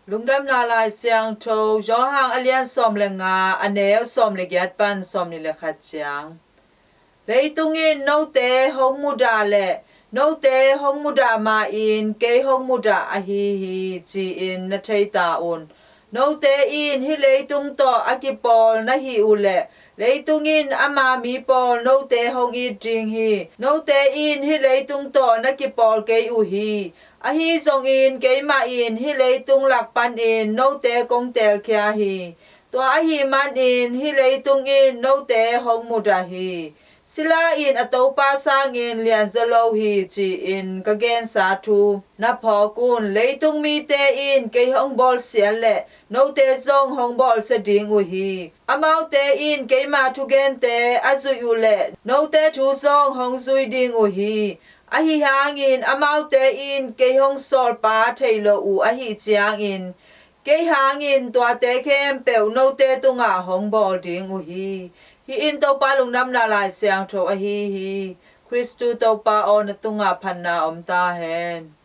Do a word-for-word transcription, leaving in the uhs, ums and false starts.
Lungdamna Lai Siangtho, Johan a lian sawm le nga, a neu sawm le giat pan sawm nih le khat ciang. Leitung in note hong mudah leh, note hong mudah ma-in kei hong mudah ahi hi, ci-in na thei ta un. Note in hih leitung tawh a kipawl na hih uh leh, leitung in ama mi pawl note hong it ding hi. Note in hih leitung tawh na kipawl kei uh hi. Ahi zongin keimah in hih leitung lak panin note kong teelkhia hi. Tua ahih manin hih leitung in note hong mudah hi. Sila in a topa sangin lianzaw lo hi, ci-in ka gensa thu na phawk un. Leitung mite in kei hong bawlsiat leh, note zong hong bawlsia ding uh hi. Amaute in keima thugente a zuih uh leh, note thu zong hong zui ding uh hi. Ahi hangin amaute in kei hong sawlpa thei lo uh ahih ciangin, kei hangin tuate khempeuh note tungah hong bawl ding uh hi. Hih in Topa Lungdamna Lai Siangtho ahi hi. Khristu Topa aw, na tungah phatna om ta hen.